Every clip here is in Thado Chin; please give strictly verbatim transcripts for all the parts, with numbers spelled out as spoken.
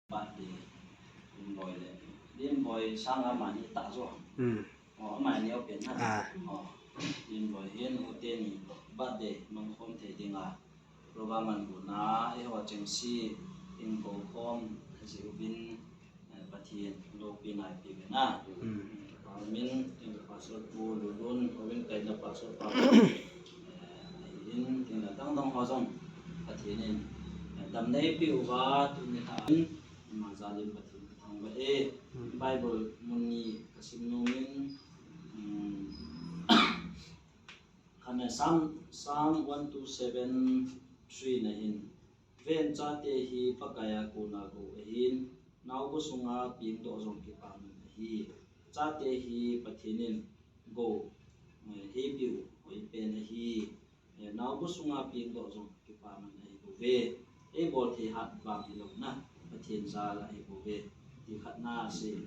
Birthday, Limboi le, Limboi sanga amani ta jo. Hmm. Oh, amani open na. Ah. Oh, Limboi hin ute ni birthday mang khom thei dinga program an bu na, eiho chengse in kou khom ji uvin, eh, Pathen loupina ipe uve na. Hmm. Min, eh, Pastor Pu Lulun, Pu Vin Kaina Pastor Pa, eh, in, tin la dang dang ho jong Pathen in, eh, damna eipeh uva, tuni thain, ama jal in Pathen kathangvah e. Hmm. Bible mun ni kasim nom in, um, khat na Psalm, Psalm one two seven three na hin, Ven, chate hi Pakai a kona gou ahin, naobu sunga pengdoh jong kipaman ahi. Chate hi Pathen in gou, eh, eipeh u hoipen ahi. Eh, naobu sunga pengdoh jong kipaman ahi bouve. Eibol thei hat vang hilou na, Pathen jal ahi bouve. Ti khat na asei.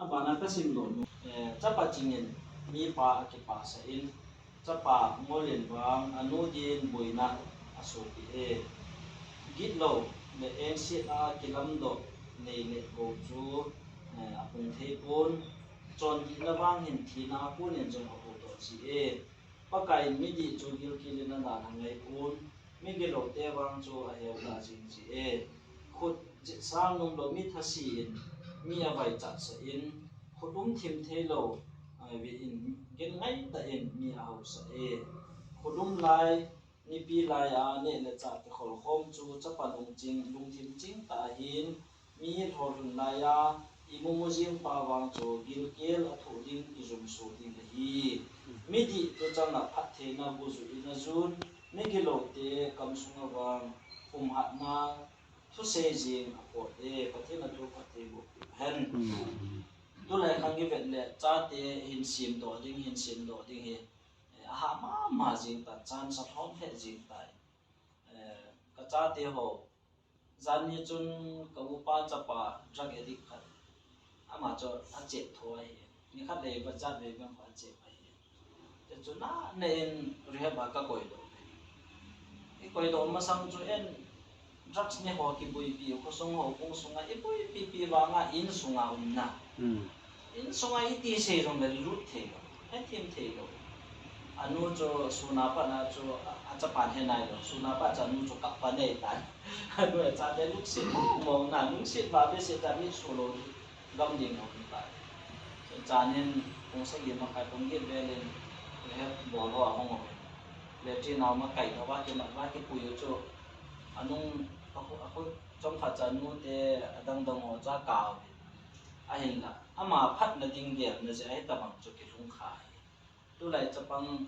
Abana kasim nom u, eh, chapa chingin mipa akipasah in, chapa ngol in vang anu din boina asopi e. Gitlou le engset a kilamdoh nei le gou chu, eh, apung thei pon, chonpehna vang hin thina a kon in jong apodoh ji e. Pakai in midih chu gilkel in adalha ngai pon, migiloute vang chu aheu tah jing ji e. Khut jitsang nomlou mi thase in, mi avaichat sah in, khut um thim theilou, eh, vin gel ngai tah in mi ahaosah e. Khut um lai, nipi lai a neh le chah kikhol khom chu chapa lungching, lungthim ching tah ahin, mi lholhun lai a imu mu jing pa vang chu gilkel athoh ding kijumso ding ahi. Midih tuchang a phattheina bu ju in ajun, migiloute kamsunga vang pumhatna thusei jing apot e. Pathen in athu phatthei boh hen. Hmm. Tulai khang kivet le chate hin semdoh ding, hin semdoh ding hi, eh, ahah mama jing tan, chance alhom lheh jing tan. Eh, kachate ho, janhi chun ka upa chapa drug addict khat, ama chu achep tho ahi. Nikhat le bajat ve bang kho achep ahi. Chuchu na, na in rehab a kakoidoh. Ikoidoh masang chu en drugs ne ho kibuipi, khosung houbung sunga ibuipi pi vanga insunga umna. Hmm. Insunga iti sei jongle lut theilou, hethem theilou. Anu chu suna pat na chu a, achapan he nailou. Suna pat chu anu chu kap pan ahitan. Anu achate lungset mong mong na, lungset vave se ta mi sulou gam ding aum tai. Chuchan in pung sagi makai pung get vel in rehab bol ho ahung um in. Latrine a makai tho va kimat va kipui u chu anung akhu, akhu chomkhat chu anu te adang dang ho chu akap in. Ahinla ama phatna ding gelna jeh a hitabang chu kilhung kha hi. Tulai chapang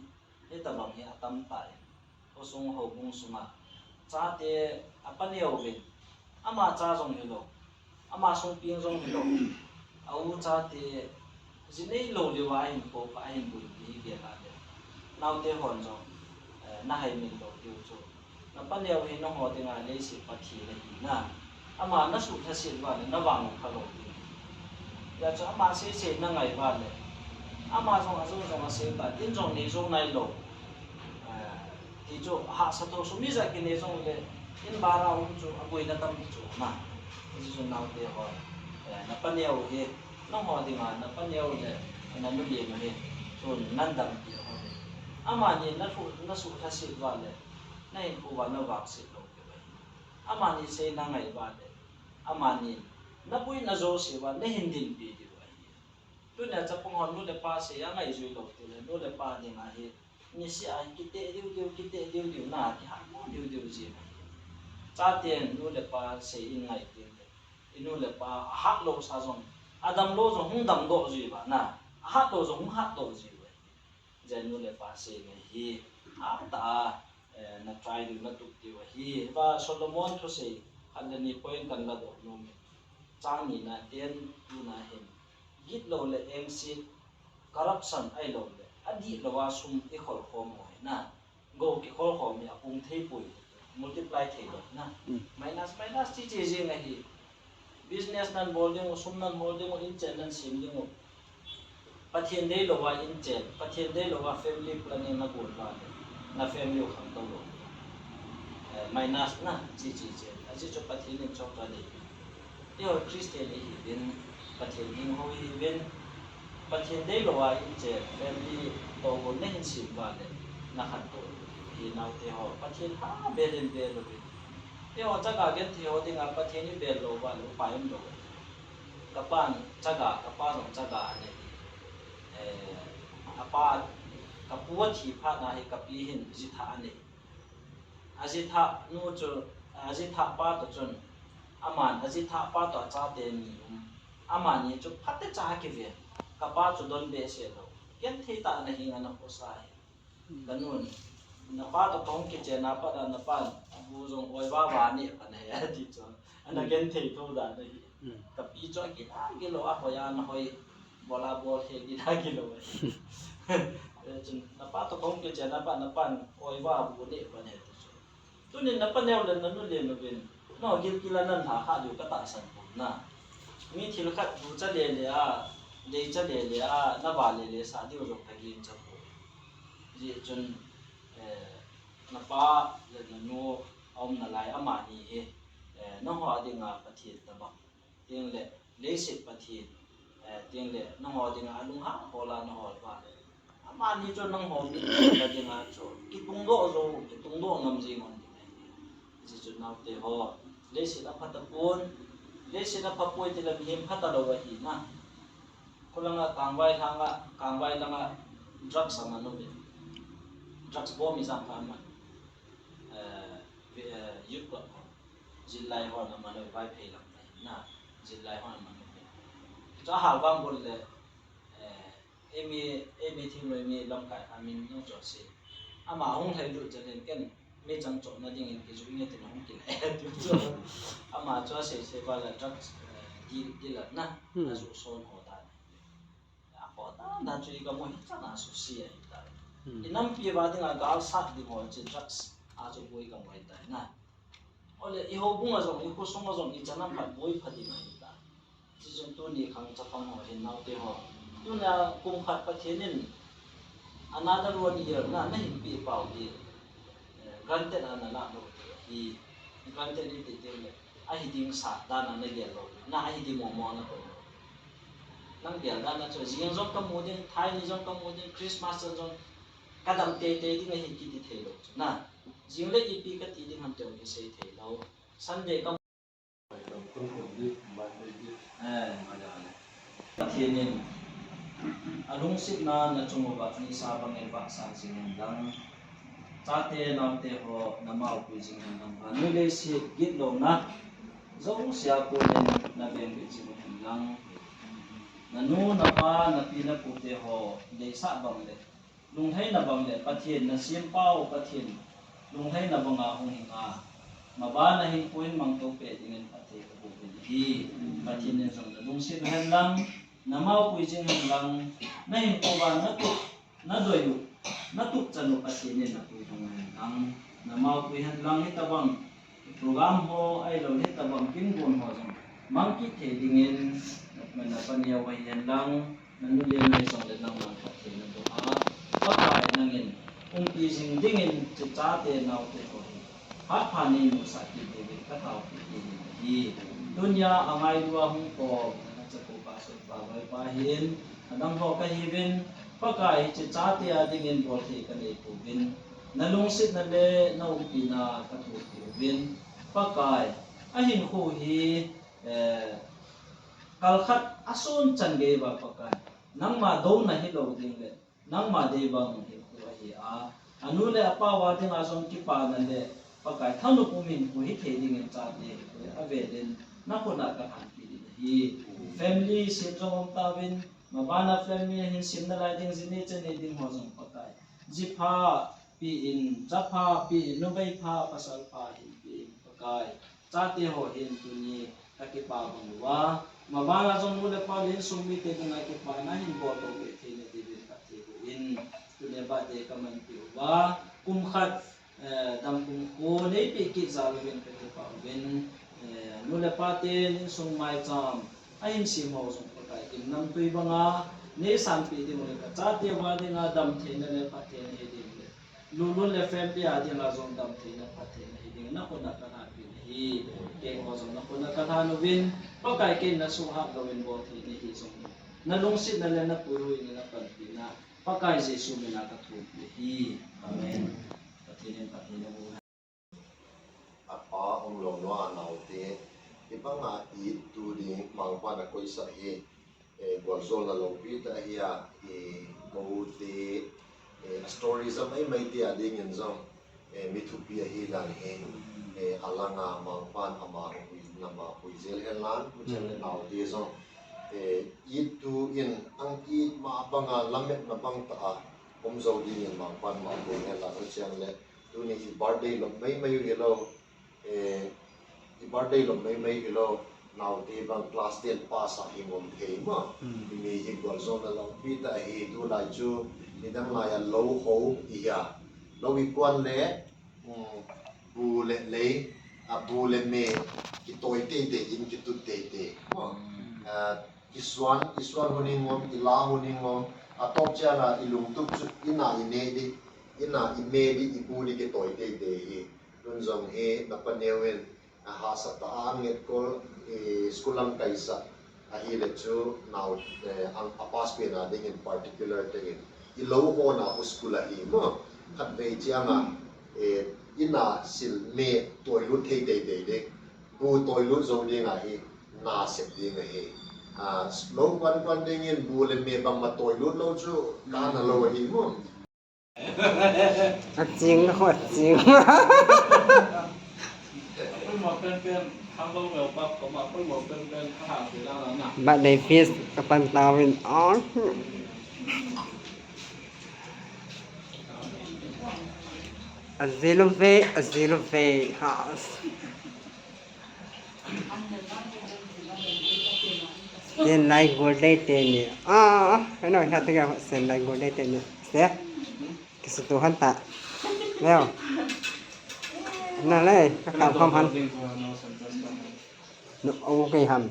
hitabang hi atam tai. Khosung houbung sunga chate apaneo uvin, ama cha jong hilou, ama sungpeng jong hilou, a u chate ji neilou leuva ahin kou kha, ahin buipi hi gel a le. Naote hon jong, eh, nahaimil lou diu chu. Napaneo hi nangho dinga leiset Pathen ahi na. Ama nasuhlhaset uva le navang u khalou ding. Hijeh chun ama seisei nangai uva le, ama jong ajou jong asei tan, in jong nei jou nailou. Eh, ti chu hahsa tho sum ijat kinei jongle, in bara um chu aboina tampi chu um a. Hichu naote ho, eh, napaneo hi nangho dinga, napaneo le nanu lien u hi chun nadampi u hi. Amani nasuh, nasuhlhaset uva le, nahinkho uva navangset lou diu ahi. Amani sei nangai uva le, amani naboina jouse uva nahin dinpi diu ahi. Tunia chapang hon nu le pa sei angai jui lou tile, nu le pa dinga hi niseh a hi kiteh diu diu, kiteh diu diu na, kihatmo diu diu ji ahi. Chaten nu le pa sei in ngai teng le, inu le pa ahatlou sa jong, adamlou jong hung damdoh ji uva na, ahatlou jong hung hatdoh ji uva ahi. Hijeh a nu le pa sei ngai hi, hatah a, eh, natry diu, natup diu ahi. Hiva Solomon thusei khat le ni point kan ladoh nom in. Chang nina, ten two na hin, gitlou le engset, corruption ahilouleh adihlou a sum ikhol khom u hi na, gou kikhol khom hi apung thei poi, multiply theilou na. Hmm. Minus, minus chi chi jing ahi. Business nan bol ding u, sum nan hol ding u, inchen nan sem ding u, Pathen deilou a inchen, Pathen deilou a family planning nagon uva le, na family u khangtou lou. Eh, minus na chi chi chen. Ajeh chu Pathen in chomcha adei. Eiho Christian ihiuvin, Pathen hing ho ihiuvin, Pathen deilou a iche family toh bou nahin sem uva le, nakhantou hi naote ho, Pathen ha bel in bel uvin. Eiho chaga genthei ho dinga Pathen ibel lou uva le upai umlou. Kapan chaga, kapa jong chaga anei. Eh, apa, kapu athi phat na hi kapi hin jithah anei. Ajithah nu chu, ajithah pa toh chun, aman ajithah pa toh achate ni um. Amani chu phatecha akive. Kapa chu don behseh lou. Genthei tah in ahin ana khosa hi. Kanun, napa toh kahung kichen a pat a napan, abu jong oi vava aneh pan ahi ati chu. Ana genthei tho dan ahi. Kapi chu akila kilou a hoi a ana hoi. Bol a bol he kila kilou ahi. Chun napa toh kahung kichen a pat napan oi va abu aneh pan ahi ti chu. Tunin napa neo le nanu le nuvin, nagilkel a nan lha kha diu katahsan pon na. Mi thil khat ducha lele a, deicha lele a, nava lele sah diu jong kagincha poi. Hijeh chun, eh, napa le nanu aum nalai amani hi, eh, nangho dinga Pathen tabang. Tengle, leiset Pathen, eh, tengle, nangho dinga alunghang hol a nahol uva le. Amani chu nangho mi dinga chu kitungdoh jou, kitungdoh ngam jing un ding ahi. Hijeh chun naote ho, leiset apha tapon, leiset apha poi tile mihem pha talou ahi na. Khulanga kangvai langa, kangvai langa drugs aman uve. Drugs bom ijat kha aman. Eh, youth club ho. Zillai hon aman uve, Vaiphei lam ahi na. Zillai hon aman uve. Chu ahal vang bol le, eh, eimi, eimi thingnoi mi lamkai kha min nung chu asei. Ama hung lhailut jeh in ken meichang chohna dingin kijui nge tin ahung kile. Tiu chu. Ama chu asei sei uva le drugs, eh, deal, dealer na. Ajuh son ho dan. Apoh dan dan chu igamu hichan a suse ahitai. Inampi uva dinga gal sat ding ho chu drugs a chu boi gamu ahitai na. Ole, ihoubung a jong, ikhosung a jong, ichan a phat boi pha ding ahitai. Chuchun tuni khang chapang ho hin naote ho. Tunia kum khat Pathen in another one year na, nahin peh pau hi, eh, granted a nalah lou hi. Granted iti teng le, ahi ding sah dan a nagel lou. Na ahi ding momo a nakoi lou. Nang gel dan a chu, jing jong kamu ding, thaini jong kamu ding, Christmas chan jong kadam teitei ding ahi kiti thei lou chu na. Jing le ipi kati ding ham ti jong kisei thei lou. Sunday ka Eh, Pathen in alungsetna nachung uva nisa bangin vahsang jing hen lang. Chate naote ho namaopui jing hen lang. Vannoi leiset gitlouna jouse a konin navengbit jing hen lang. Nanu, napa, napi, napute ho deisah bang le lunglhaina bang le Pathen nasempau Pathen lunglhaina banga hung hinga, mabana hinkho in mangto peh dingin phatthei kaboh uvin ahi. Pathen in jong nalungset hen lang, namaopui jing hen lang, nahinkho uva natup, nadoi u, natup chan u Pathen in napui thong hen lang, namaopui hen lang, hitobang program ho, ahilou le hitobang kingon ho jong mang kit thei dingin, na, napa neo uva hihen lang, nanu le nai jong le nangman phatthei naboh a, Pakai nangin umpi jing dingin hiche chate naote ho hi phat pha neimusah kit diuvin kataopeh kit in ahi. Tunia angailua hung kom, nachate pa, sot pa, loi pa hin, adang ho kahiuvin, Pakai hiche chate a dingin bolthei kanei pouvin, nalungsetna le naumpina kathopeh uvin, Pakai, ahinkho hi, eh, kalkhat ason chan gei uva Pakai, nangma douna hilou ding le, nangma dei bang hinkho ahi a, anu le apa uva dinga jong kipana le, Pakai thanop um hinkho hithei dingin chate hinkho avel in nakhut a kalhanpeh in ahi. Family sem jong um tauvin, mabana family hin sem nalai ding, ji ni cha ni ding ho jong Pakai, ji pha peh in, cha pha peh in, numei pha, pasal pha hinpeh in Pakai. Chate ho hin tuni kakipa bang uva, mabana jong nu le pa le insung mite dinga kipana hin boltou peh theina diuvin phatthei boh in, tuni birthday kamanpeh uva, kum khat, eh, damkum kho neipeh kit jal uvin kakipa uvin, eh, nu le pa ten insung maicham ahin sem ho jong Pakai gimnamtui banga neisanpeh diu le kachate uva dinga damtheina le phattheina hi diu le, Lulun le family a dinga jong damtheina phattheina hi ding nakhut a kalhanpeh in ahi. Hi, kei ho jong nakona kathan uvin, Pakai kei nasuhhat louvin bol thei nahi jong. Nalungsetna le napuihuina napanpina, Pakai Jesu mina kathum ahi. Amen. Pathen in phatthei naboh hen. Apa umlou nua naote, hibanga it tu ding Mangpan akoisah hi, eh, gualzolna loupi tah ahi a, eh, koute, eh, a story jam maimai te adingin jong, eh, mi thupi ahi dan hi, eh, alanga Mangpan ama hung ui, nama ui jel hen lang, tuchan le naote jong, eh, it tu in ang it ma banga lametna bang tah a um jou dingin Mangpan ma bol hen lang, tuchan le tuni hi birthday lom maimai u hilou, eh, i birthday lom maimai hilou, naote bang class ten pass a hi ngom thei ma. Hmm. Himi hi gualzolna loupi tah ahi, tulai chu nidang lai a lou ho i hia. Lou i kuan le, um, bu le lei, a bu le me kitoi teitei in kitut teitei ma. Hmm. Ah, i suan, i suan hun in ngom, i la hun in ngom, atop chiang a i lungtup chu i na i ne di, i na i me di, i bu di kitoi teitei hi. Tun jong hi napa neo in, a, hahsa tah a nget kol, i school lam kaisah ahile chu nao, eh, ang a pass pen a dingin particular tah in i lou hon a u school ahi ma. Khatvei chiang a, eh, i na sil me toilut thei teitei ding. Bu toilut jou ding ahi, na sep ding ahi. A, lou kuan kuan dingin bu le me bang ma toilut lou chu kana lou ahi ma. Aching, aching. Birthday feast kapan tauvin. Aji lum ve, aji lum ve. Ha. Sen lai gol dei teni. Ah, ano, ha, tiga sen lai gol dei teni. Se? Kisutu han ta. Leo. Na le, ka ka ham han. No, okay ham.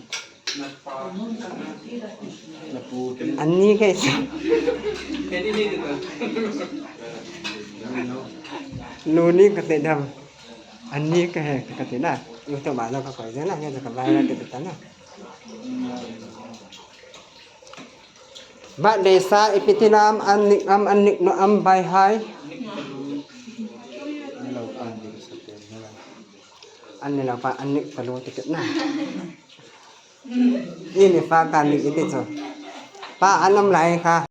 Ani ke. Luni ka te dam. Ani ka he ka te na. Yu to ba lo ka koi na, ya ka ba la te ta na. Birthday sa ipi ti nam, an nik am, an nik no am bai hai. An ni lo pa, an nik talu ti kit na. Ini pa ka nik iti chu. Pa an am lai ka.